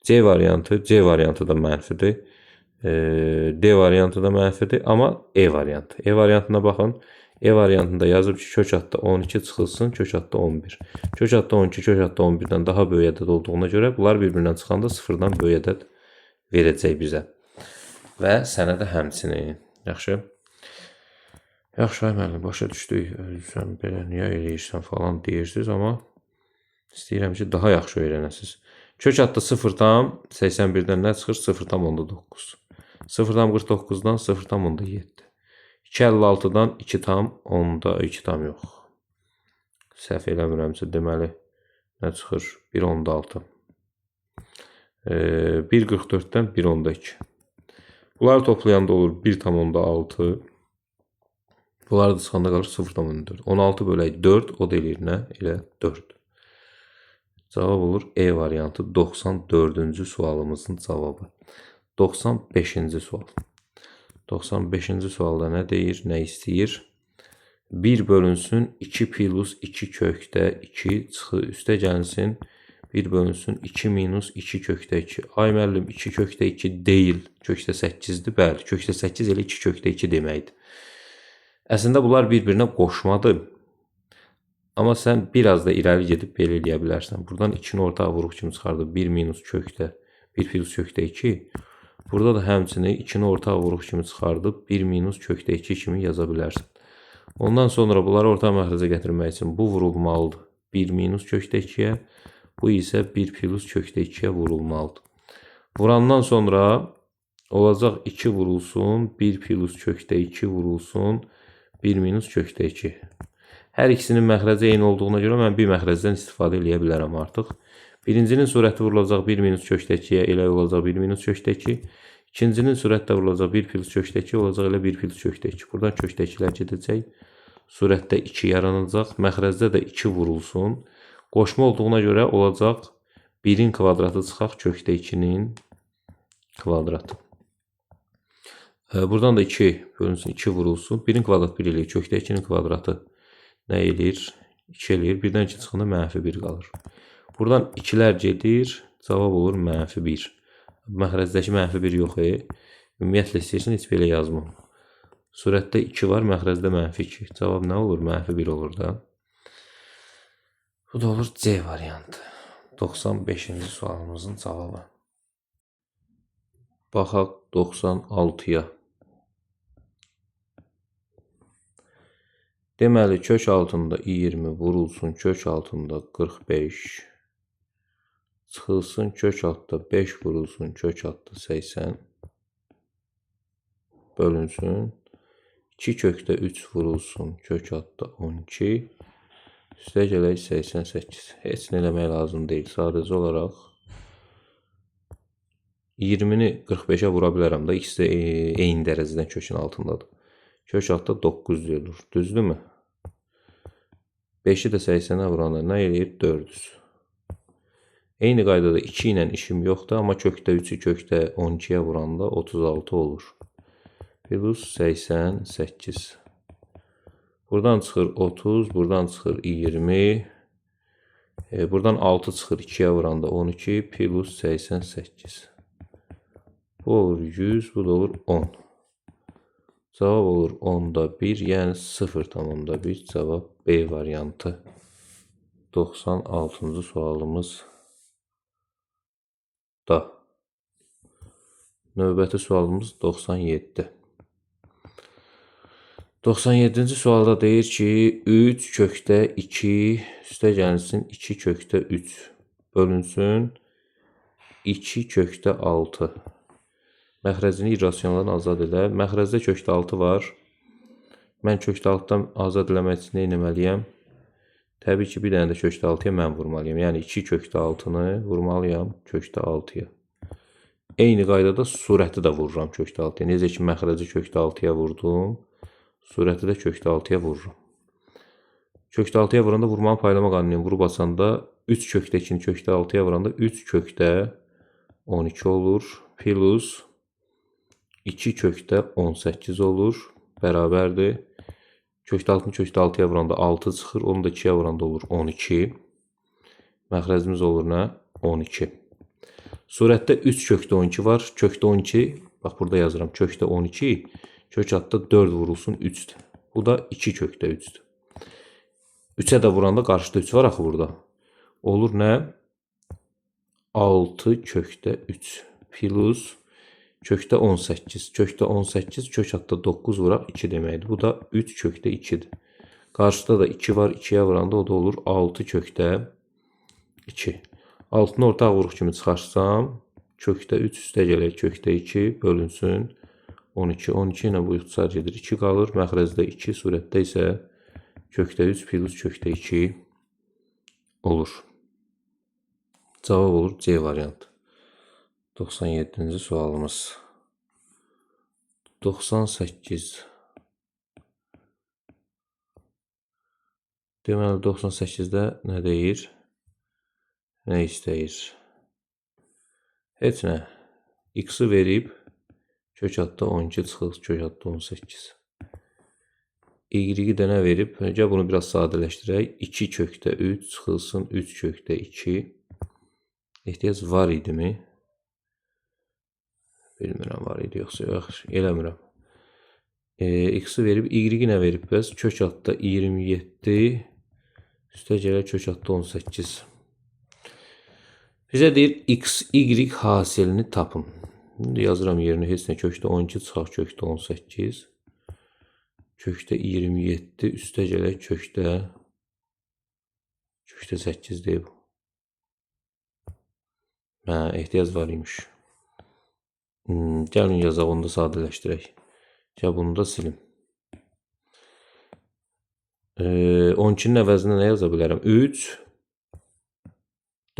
C variantı, C variantı da mənfidir. D variantı da mənfidir. Amma E variantı. E variantına baxın. E variantında yazıb ki, kök altda 12 çıxılsın, kök altda 11. Kök altda 12, kök altda 11-dən daha böyük ədəd olduğuna görə bunlar bir-birindən çıxanda sıfırdan böyük ədəd verəcək bizə. Və sənə də həmçinin. Yaxşı. Yaxşı, ay müəllim, başa düşdük. Sən belə niyə eləyirsən falan deyirsiniz, amma istəyirəm ki, daha yaxşı öyrənəsiniz. Kök altda 0,81-dən nə çıxır? 0,9. 0,49-dan 0,7. 2,56-dan 2,2 tam yox. Səhv eləmirəmsə, deməli, nə çıxır? 1,6. 1,44-dən 1,2. Bunları toplayanda olur 1,6. Bunları da çıxanda qalır 0,4. 16 bölək 4, o da eləyir nə? Elə 4. Cavab olur E variantı 94-cü sualımızın cavabı. 95-ci sual. 95-ci sualda nə deyir, nə istəyir? 1 bölünsün 2 plus 2 kökdə 2 çıxı üstə gəlsin. 1 bölünsün 2 minus 2 kökdə 2. Ay müəllim, 2 kökdə 2 deyil, kökdə 8-dir. Bəli, kökdə 8 elə 2 kökdə 2 deməkdir. Əslində bunlar bir-birinə qoşmadır. Amma sən biraz da irəli gedib belə eləyə bilərsən. Buradan 2-ni ortağa vuruq kimi çıxardı. 1 minus kökdə 1 plus kökdə 2. Burada da həmçinin 2-ni ortağa vuruq kimi çıxardıb 1 minus kökdə 2 kimi yaza bilərsən. Ondan sonra bunları orta məxrəcə gətirmək üçün bu vurulmalıdır. 1 minus kökdə 2-yə, bu isə 1 plus kökdə 2-yə vurulmalıdır. Vurandan sonra olacaq 2 vurulsun, 1 plus kökdə 2 vurulsun, 1 minus kökdə 2. Hər ikisinin məxrəci eyni olduğuna görə mən bir məxrəcdən istifadə eləyə bilərəm artıq. Birincinin surəti vurulacaq 1 minus kökdə 2-yə, elə olacaq 1 minus kökdə 2. İkincinin surəti də vurulacaq 1 plus kökdə 2 olacaq elə 1 plus kökdə 2. Buradan kökdə 2-lər gedəcək. Surətdə 2 yaranacaq. Məxrəcdə də 2 vurulsun. Qoşma olduğuna görə olacaq 1-in kvadratı çıxaq kökdə 2-nin kvadratı. Buradan da 2 bölünsün, 2 vurulsun. 1-in kvadratı 1 eləyir. Kökdə 2-nin kvadratı nə eləyir? 2 eləyir. 1-dən 2 çıxanda mənfi 1 qalır. Buradan 2-lər gedir. Cavab olur mənfi 1. Məxrəcdəki mənfi 1 yox. Ümumiyyətlə istəyirsən heç belə yazmam. Surətdə 2 var, məxrəcdə mənfi 2. Cavab nə olur? Mənfi 1 olur da. Bu da olur C variantı. 95-ci sualımızın cavabı. Baxaq 96-ya. Deməli, kök altında 20 vurulsun, kök altında 45 çıxılsın, kök altında 5 vurulsun, kök altında 80 bölünsün. 2 kökdə 3 vurulsun, kök altında 12 üstə gələk 88. Heç nə eləmək lazım deyil. Sadəcə olaraq 20-ni 45-ə vura bilərəm də. İkisi də eyni dərəcədən kökün altındadır. Kök altında 900 olur. Düzdürmü? 5-i də 80-ə vuranda nə eləyir? 400. Eyni qaydada 2 ilə işim yoxdur, amma kökdə 3-ü kökdə 12-yə vuranda 36 olur. Plus 88. Buradan çıxır 30, buradan çıxır 20. Buradan 6 çıxır 2-yə vuranda 12, plus 88. Bu olur 100, bu da olur 10. Cavab olur 10'da 1, yəni 0,1 cavab B variantı. 96-cı sualımız da. Növbəti sualımız 97. 97-ci sualda deyir ki, 3 kökdə 2 üstə gəlsin 2 kökdə 3 bölünsün 2 kökdə 6. Məxrəcini irrasionaldan azad elə. Məxrəcdə kökdə 6 var. Mən kökdə 6-dan azad eləmək üçün nə etməliyəm? Təbii ki, bir dənə də kökdə 6-ya mən vurmalıyam. Yəni 2 kökdə 6-nı vurmalıyam kökdə 6-ya. Eyni qaydada surəti də vururam kökdə 6-ya. Necə ki, məxrəci kökdə 6-ya vurdum, surəti də kökdə 6-ya vururam. Kökdə 6-ya vuranda vurmanın paylama qanunu vurub açanda 3 kökdə 2-ni kökdə 6-ya vuranda 3 kökdə 12 olur. Plus 2 kökdə 18 olur. Bərabərdir. Kökdə 6-nı kökdə 6-ya vuranda 6 çıxır. Onu da 2-yə vuranda olur 12. Məxrəcimiz olur nə? 12. Surətdə 3 kökdə 12 var. Kökdə 12, bax burada yazıram. Kökdə 12, kök altda 4 vurulsun 3-dür. Bu da 2 kökdə 3-dür. 3-ə də vuranda qarşıda 3 var axı burada. Olur nə? 6 kökdə 3 plus kökdə 18. Kökdə 18, kök altda 9 vuraq 2 deməkdir. Bu da 3 kökdə 2-dir. Qarşıda da 2 var. 2-yə vuranda o da olur 6 kökdə 2. 6-nı ortaq vuruq kimi çıxarsam, kökdə 3 üstə gələk, kökdə 2 bölünsün 12. 12 ilə bu ixtisar gedir. 2 qalır. Məxrəcdə 2, surətdə isə kökdə 3 plus kökdə 2 olur. Cavab olur C variantı. 97-ci sualımız. 98. Deməli 98-də nə deyir? Nə istəyir? Heç nə. X-i verib kök altda 12 çıxır, kök altda 18. Y-i də nə verib? Gəl bunu biraz sadələşdirək. 2 kökdə 3 çıxılsın 3 kökdə 2. Ehtiyac var idimi? Bilmirəm var idi yoxsa yox, eləmirəm. X-i verib, Y-i nə verib bəs? Kök altda 27, üstə gələ kök altda 18. Bizə deyir X, Y hasilini tapın. İndi yazıram yerinə heç nə. Kökdə 12 çıxaq, kökdə 18. Kökdə 27, üstə gələk kökdə 8 deyir bu. Hə, ehtiyac var imiş. Gəlin yazaq, onu da sadələşdirək. Gəl bunu da silim. 12-nin əvəzinə nə yaza bilərəm? 3,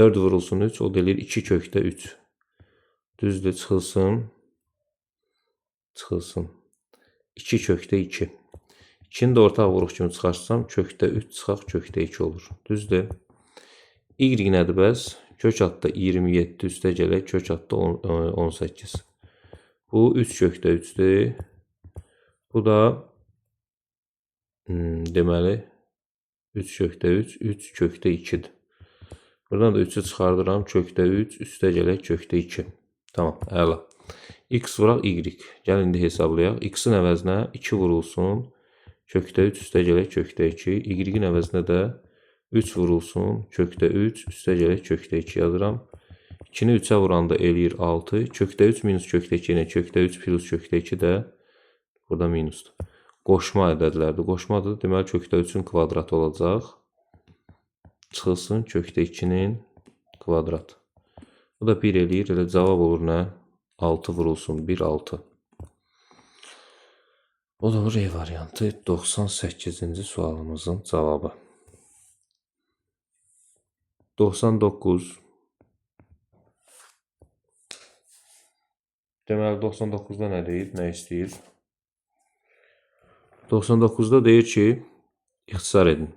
4 vurulsun 3, o da eləyir 2 kökdə 3. Düzdür, çıxılsın. Çıxılsın. 2 kökdə 2. 2-ni də ortaq vuruq kimi çıxarsam, kökdə 3 çıxaq, kökdə 2 olur. Düzdür. Y nədir bəs? Kök altda 27 üstə gələk, kök altda 18. Bu 3 kökdə 3-dür. Bu da deməli 3 kökdə 3, 3 kökdə 2-dir. Buradan da 3-ü çıxardıram. Kökdə 3, üstə gələk kökdə 2. Tamam, əla. X vuraq Y. Gəl indi hesablayaq. X-in əvəzinə 2 vurulsun. Kökdə 3, üstə gələk kökdə 2. Y-in əvəzinə də 3 vurulsun, kökdə 3, üstə gələk kökdə 2 yazıram. 2-ni 3-ə vuranda eləyir 6. Kökdə 3 minus kökdə 2, yəni kökdə 3 plus kökdə 2 də burada minusdur. Qoşma ədədlərdir. Qoşmadır, deməli kökdə 3-ün kvadratı olacaq. Çıxılsın kökdə 2-nin kvadratı. Bu da 1 eləyir. Elə cavab olur nə? 6 vurulsun 1, 6. O da olur E variantı 98-ci sualımızın cavabı. 99. Deməli 99-da nə deyir? Nə istəyir? 99-da deyir ki, ixtisar edin.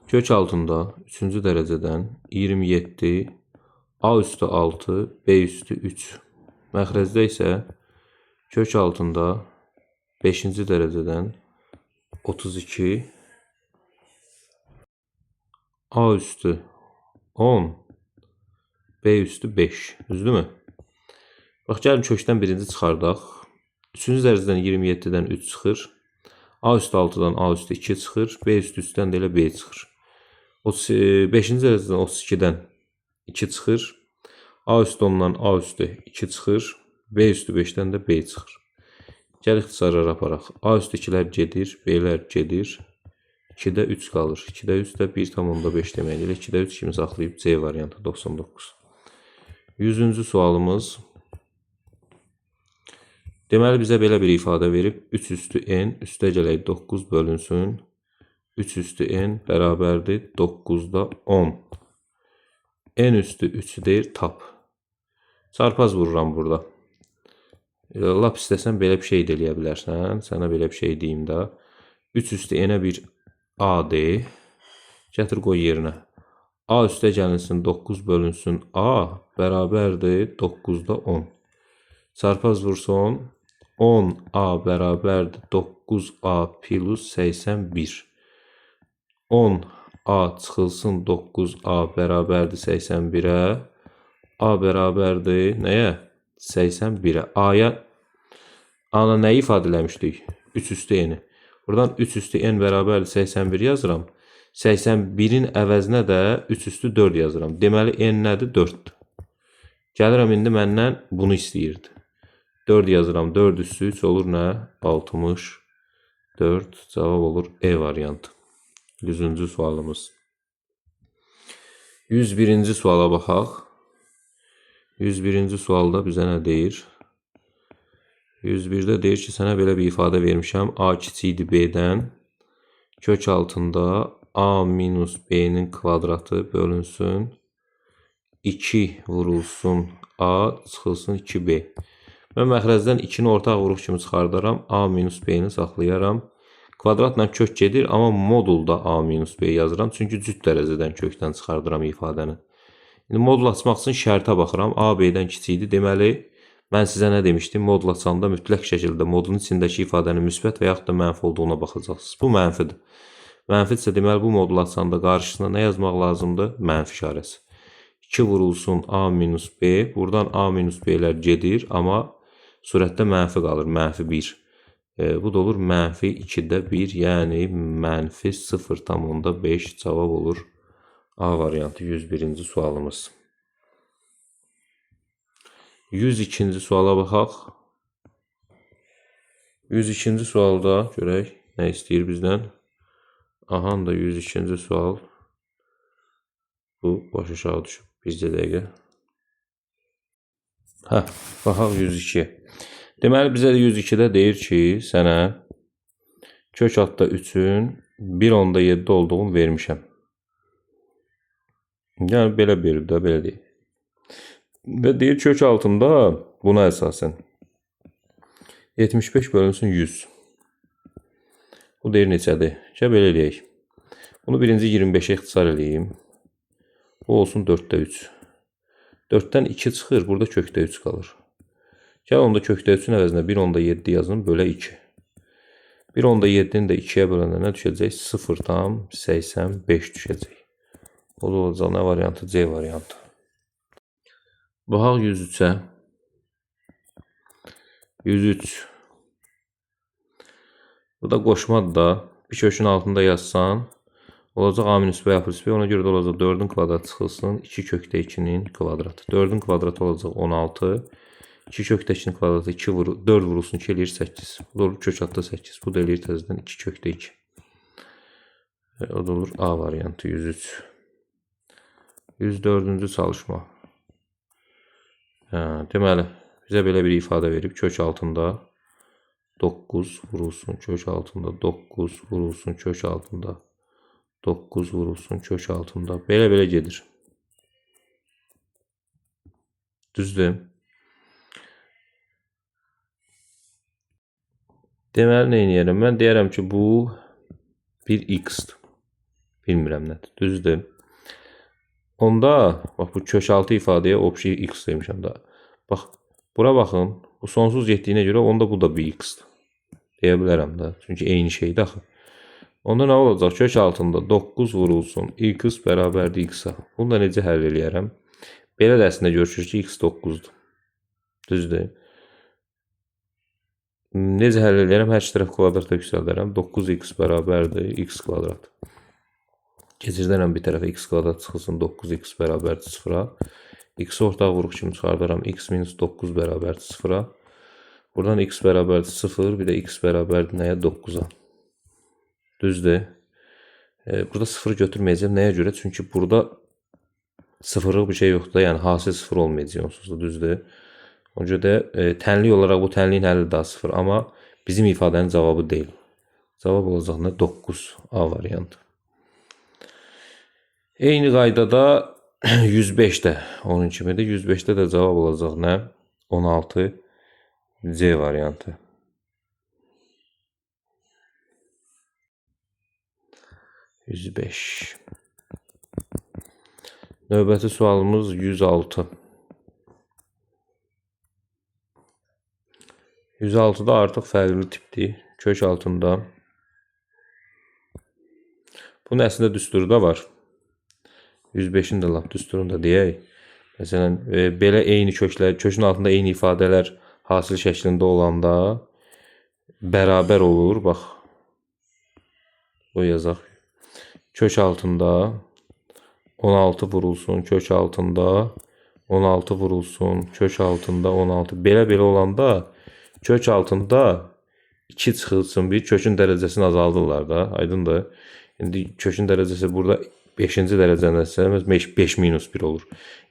Kök altında 3-cü dərəcədən 27, A üstü 6, B üstü 3. Məxrəcdə isə kök altında 5-ci dərəcədən 32, A üstü 10, B üstü 5. Düzdürmü? Bax, gəlin kökdən birinci çıxardaq. 3-cü dərəcədən 27-dən 3 çıxır. A üstü 6-dan A üstü 2 çıxır. B üstü 3-dən də elə B çıxır. 5-ci dərəcədən 32-dən 2 çıxır. A üstü 10-dan A üstü 2 çıxır. B üstü 5-dən də B çıxır. Gəl ixtisarları aparaq. A üstü 2-lər gedir, B-lər gedir. 2-də 3 qalır. 2-də 3 də 1,5 deməkdir. Elə 2-də 3 kimi saxlayıb C variantı 99. 100-cü sualımız. Deməli, bizə belə bir ifadə verib. 3 üstü n, üstə gələk 9 bölünsün. 3 üstü n bərabərdir 9-da 10. N üstü 3-ü deyir tap. Çarpaz vururam burada. Lap istəsən belə bir şey də eləyə bilərsən. Sənə belə bir şey deyim də. 3 üstü n-ə bir A de. Gətir qoy yerinə. A üstə gəlinsin 9 bölünsün A bərabərdir 9-da 10. Çarpaz vursun. 10A bərabərdir 9A plus 81. 10A çıxılsın 9A bərabərdir 81-ə. A bərabərdir nəyə? 81-ə. A-ya A-na nəyi ifadə eləmişdik? 3 üstü n-i. Buradan 3 üstü n bərabərdir 81 yazıram. 81-in əvəzinə də 3 üstü 4 yazıram. Deməli, n nədir? 4-dür. Gəlirəm indi məndən bunu istəyirdi. 4 yazıram. 4 üstü 3 olur nə? 64. Cavab olur E variantı. 100-cü sualımız. 101-ci suala baxaq. 101-ci sualda bizə nə deyir? 101-də deyir ki, sənə belə bir ifadə vermişəm. A kiçikdir B-dən. Kök altında A minus B-nin kvadratı bölünsün. 2 vurulsun A çıxılsın 2B. Mən məxrəcdən 2-ni ortaq vuruq kimi çıxardaram. A minus B-ni saxlayaram. Kvadratla kök gedir, amma modulda A minus B yazıram. Çünki cüt dərəcədən kökdən çıxardıram ifadəni. İndi modul açmaq üçün şərtə baxıram. A B-dən kiçikdir. Deməli, mən sizə nə demişdim? Modul açanda mütləq şəkildə modulun içindəki ifadənin müsbət və yaxud da mənfi olduğuna baxacaqsınız. Bu mənfidir. Mənfidirsə, deməli, bu modul açanda qarşısına nə yazmaq lazımdır? Mənfi işarəsi. 2 vurulsun A minus B. Buradan A minus B-lər gedir, amma surətdə mənfi qalır. Mənfi 1. Bu da olur mənfi 2-də 1, yəni mənfi 0,5 cavab olur. A variantı 101-ci sualımız. 102-ci suala baxaq. 102-ci sualda görək nə istəyir bizdən. Aha da 102-ci sual. Bu baş aşağı düşüb. Bircə dəqiqə. Hə, baxaq 102-yə. Deməli, bizə də 102-də deyir ki, sənə kök altda 3-ün 1,7 olduğunu vermişəm. Yəni, belə verib də, belə deyir. Və deyir, kök altında buna əsasən 75 bölünsün 100. Bu deyir neçədir? Gəl belə eləyək. Bunu birinci 25-ə ixtisar eləyim. Bu olsun 4-də 3. 4-dən 2 çıxır, burada kökdə 3 qalır. Gəl onda kökdə 3-ün əvəzinə 1,7 yazın, bölə 2. 1,7-ni də 2-yə böləndə nə düşəcək? 0,85 düşəcək. O da olacaq nə variantı? C variantı. Baxaq 103-ə. 103. Bu da qoşmadır da. Bir kökün altında yazsan, Olacaq A minus B, A plus B. Ona görə də olacaq 4-ün kvadratı çıxılsın 2 kökdə 2-nin kvadratı. 4-ün kvadratı olacaq 16. 2 kökdə 2-nin kvadratı 2 vur, 4 vurulsun 2 eləyir 8. Bu da olur kök altda 8. Bu da eləyir təzədən 2 kökdə 2. O da olur A variantı 103. 104-cü çalışma. Deməli, bizə belə bir ifadə verib. Kök altında 9 vurulsun, kök altında 9 vurulsun, kök altında 9 vurulsun, kök altında. Belə-belə gedir. Düzdür? Deməli, nə eləyərəm? Mən deyərəm ki, bu bir x-dir. Bilmirəm nədir. Düzdür? Onda, bax, bu kök altı ifadəyə obşi x demişəm də. Bax, bura baxın. Bu sonsuz getdiyinə görə onda bu da bir x-dir. Deyə bilərəm də. Çünki eyni şeydir axı. Onda nə olacaq? Kök altında 9 vurulsun. X bərabərdir x-a. Bunu da necə həll eləyərəm? Belə də əslində görüşür ki, x 9-dur. Düzdür? Necə həll eləyərəm? Hər iki tərəf kvadrata yüksəldərəm. 9x bərabərdir x kvadrat. Keçirdərəm bir tərəfə x kvadrat çıxılsın 9x bərabərdir 0-a. X-i ortaq vuruq kimi çıxardaram. X minus 9 bərabərdir 0-a. Buradan x bərabərdir 0, bir də x bərabərdir nəyə? 9-a. Düzdür? Burada 0 götürməyəcəm. Nəyə görə? Çünki burada sıfırlıq bir şey yoxdur da. Yəni hasil 0 olmayacaq onsuz da. Düzdür? Ona görə də tənlik olaraq bu tənliyin həlli daha 0. Amma bizim ifadənin cavabı deyil. Cavab olacaq nə? 9 A variantı. Eyni qaydada 105-də onun kimidir. 105-də də cavab olacaq nə? 16 C variantı. 105. Növbəti sualımız 106. 106-da artıq fərqli tipdir. Kök altında. Bunun əslində düsturu da var. 105-in də lap düsturunu da deyək. Məsələn, belə eyni köklər, kökün altında eyni ifadələr hasil şəklində olanda bərabər olur. Bax, o yazaq. Kök altında 16 vurulsun, kök altında 16 vurulsun, kök altında 16. Belə-belə olanda kök altında 2 çıxılsın, bir kökün dərəcəsini azaldırlar da. Aydındır. İndi kökün dərəcəsi burada 5-ci dərəcədənsə 5 minus 1 olur.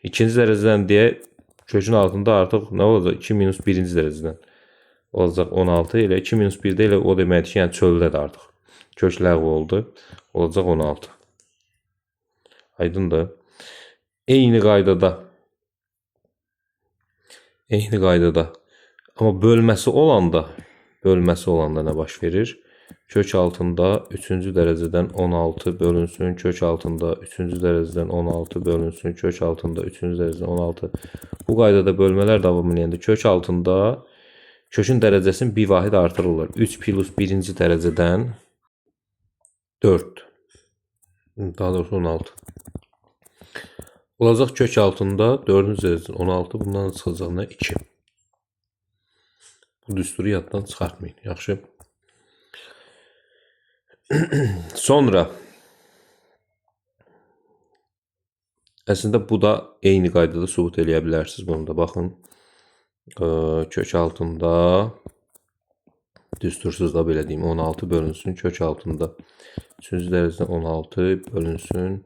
2-ci dərəcədən deyə kökün altında artıq nə olacaq? 2 minus 1-ci dərəcədən olacaq 16. Elə 2 minus 1-də elə o deməkdir ki, yəni çöldədir artıq. Kök ləğv oldu. Olacaq 16. Aydındır. Eyni qaydada. Eyni qaydada. Amma bölməsi olanda nə baş verir? Kök altında 3-cü dərəcədən 16 bölünsün, kök altında 3-cü dərəcədən 16 bölünsün, kök altında 3-cü dərəcədən 16. Bu qaydada bölmələr davam eləyəndə kök altında kökün dərəcəsini bir vahid artırırlar. 3 plus 1-ci dərəcədən 4. Daha doğrusu 16. Olacaq kök altında 4-cü dərəcədən 16, bundan da çıxacaq nə? 2. Bu düsturu yaddan çıxartmayın. Yaxşı. Sonra əslində bu da eyni qaydada sübut eləyə bilərsiniz. Bunu da baxın. Kök altında düstursuz da belə deyim 16 bölünsün kök altında 3-cü dərəcədən 16 bölünsün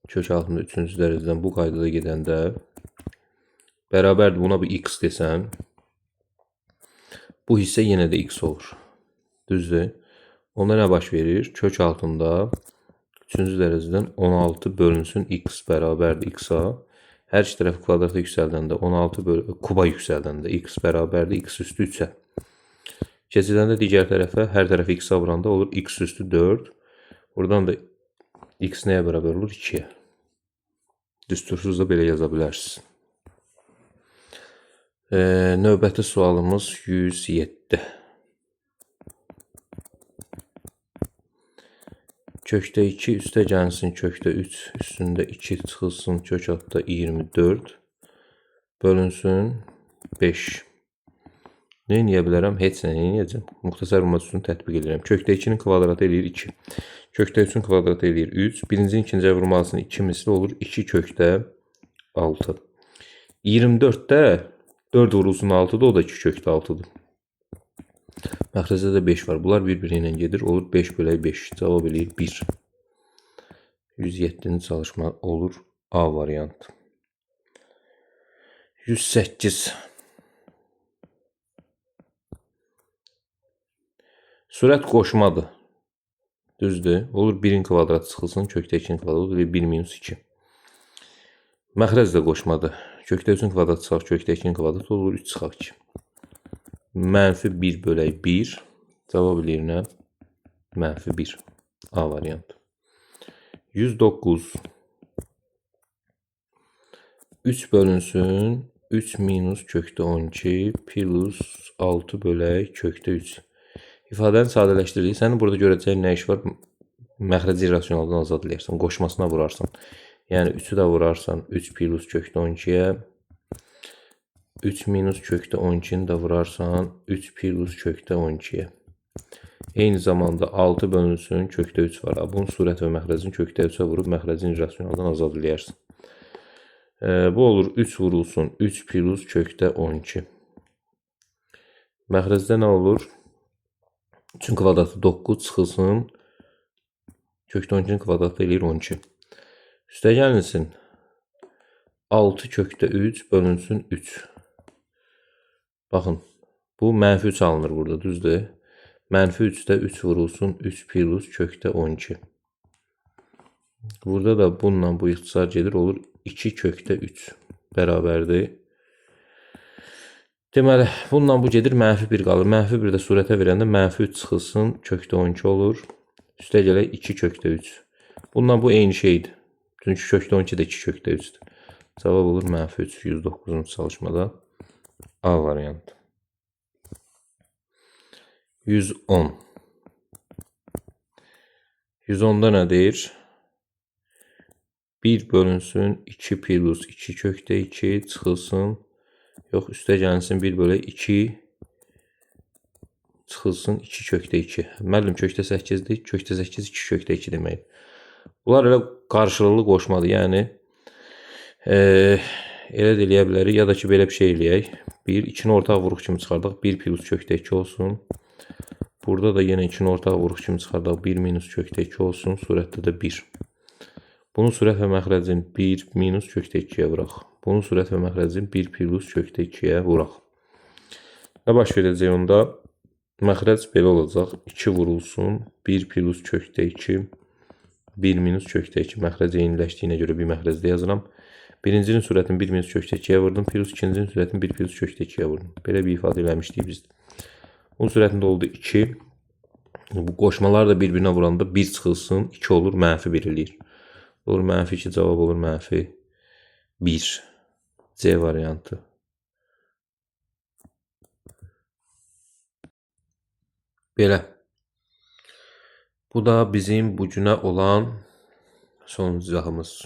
kök altında 3-cü dərəcədən bu qaydada gedəndə bərabərdir. Buna bir x desəm bu hissə yenə də x olur. Düzdür? Onda nə baş verir? Kök altında 3-cü dərəcədən 16 bölünsün x bərabərdir x-a. Hər iki tərəf kvadrata yüksəldəndə 16 kuba yüksəldəndə x bərabərdir x üstü 3-ə. Keçidəndə digər tərəfə hər tərəfi x-a vuranda olur x üstü 4. Buradan da x nəyə bərabər olur? 2-yə. Düstursuz da belə yaza bilərsiniz. Növbəti sualımız 107. Kökdə 2 üstə gəlsin, kökdə 3 üstündə 2 çıxılsın, kök altda 24 bölünsün 5. Nə eləyə bilərəm? Heç nə eləyəcəm. Müxtəsər vurma düsturunu tətbiq edirəm. Kökdə 2-nin kvadratı eləyir 2. Kökdə 3-ün kvadratı eləyir 3. Birincinin ikinciyə vurmasının 2 misli olur 2 kökdə 6. 24-də 4 vurulsun 6-dır, o da 2 kökdə 6-dır. Məxrəcdə də 5 var. Bunlar bir-biri ilə gedir. Olur 5 bölək 5. Cavab eləyir 1. 107-ci çalışma olur A variantı. 108. Sürət qoşmadır. Düzdür. Olur 1-in kvadratı çıxılsın, kökdə 2-nin kvadratı olur 1 minus 2. Məxrəc də qoşmadır. Kökdə 3-ün kvadratı çıxaq, kökdə 2-nin kvadratı olur 3 çıxaq 2. Mənfi 1 bölək 1. Cavab eləyir nə? Mənfi 1. A variantı. 109. 3 bölünsün. 3 minus kökdə 12 plus 6 bölək kökdə 3. İfadəni sadələşdiririk. Sənin burada görəcəyin nə iş var? Məxrəci irrasionaldan azad eləyərsən. Qoşmasına vurarsan. Yəni 3-ü də vurarsan 3 plus kökdə 12-yə. 3 minus kökdə 12-ni də vurarsan 3 plus kökdə 12-yə. Eyni zamanda 6 bölünsün kökdə 3 var. Bunun surət və məxrəcini kökdə 3-ə vurub məxrəcini irrasionaldan azad eləyərsən. Bu olur 3 vurulsun 3 plus kökdə 12. Məxrəcdə nə olur? 3-ün kvadratı 9 çıxılsın. Kökdə 12-nin kvadratı eləyir 12. Üstə gəlinsin. 6 kökdə 3 bölünsün 3. Baxın, bu mənfi 3 alınır burada, düzdür? Mənfi 3-də 3 vurulsun 3 plus kökdə 12. Burada da bununla bu ixtisar gedir, olur 2 kökdə 3 bərabərdir. Deməli, bununla bu gedir, mənfi 1 qalır. Mənfi 1 də surətə verəndə mənfi 3 çıxılsın, kökdə 12 olur. Üstə gələk 2 kökdə 3. Bununla bu eyni şeydir. Çünki kökdə 12 də 2 kökdə 3-dür. Cavab olur mənfi 3, 109-cu çalışmada. A variantı. 110. 110-da nə deyir? 1 bölünsün 2 plus 2 kökdə 2 çıxılsın. Yox, üstə gəlinsin 1 bölək 2 çıxılsın 2 kökdə 2. Müəllim kökdə 8-dir. Kökdə 8 2 kökdə 2 deməkdir. Bunlar elə qarşılıqlı qoşmadır. Yəni elə də eləyə bilərik. Ya da ki, belə bir şey eləyək. 1, 2-ni ortaq vuruq kimi çıxardaq. 1 plus kökdə 2 olsun. Burada da yenə 2-ni ortaq vuruq kimi çıxardaq. 1 minus kökdə 2 olsun. Surətdə də 1. Bunun sürət və məxrəcini 1 minus kökdə 2-yə vuraq. Bunun sürət və məxrəcini 1 plus kökdə 2-yə vuraq. Nə baş verəcək onda? Məxrəc belə olacaq. 2 vurulsun. 1 plus kökdə 2. 1 minus kökdə 2. Məxrəc eyniləşdiyinə görə bir məxrəcdə yazıram. Birincinin sürətini 1 minus kökdə 2-yə vurdum. Plus ikincinin sürətini 1 plus kökdə 2-yə vurdum. Belə bir ifadə eləmişdik biz. Bunun sürətində oldu 2. Bu qoşmalar da bir-birinə vuranda 1 çıxılsın, 2 olur, mənfi 1 eləyir. Olur mənfi 2, cavab olur mənfi 1. C variantı. Belə. Bu da bizim bugünə olan son izahımız.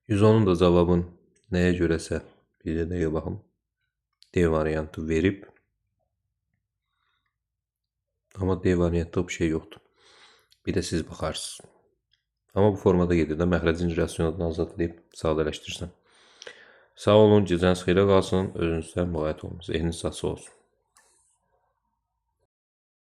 110-un da cavabın nəyə görəsə bir də dəqiqə baxım. D variantı verib. Amma D variantda bir şey yoxdur. Bir də siz baxarsınız. Amma bu formada gedir də, məxrəcin irrasionaldan azad edib sadələşdirsən. Sağ olun, gecəniz xeyrə qalsın, özünüzdən müğayət olun, zehniniz sağ olsun.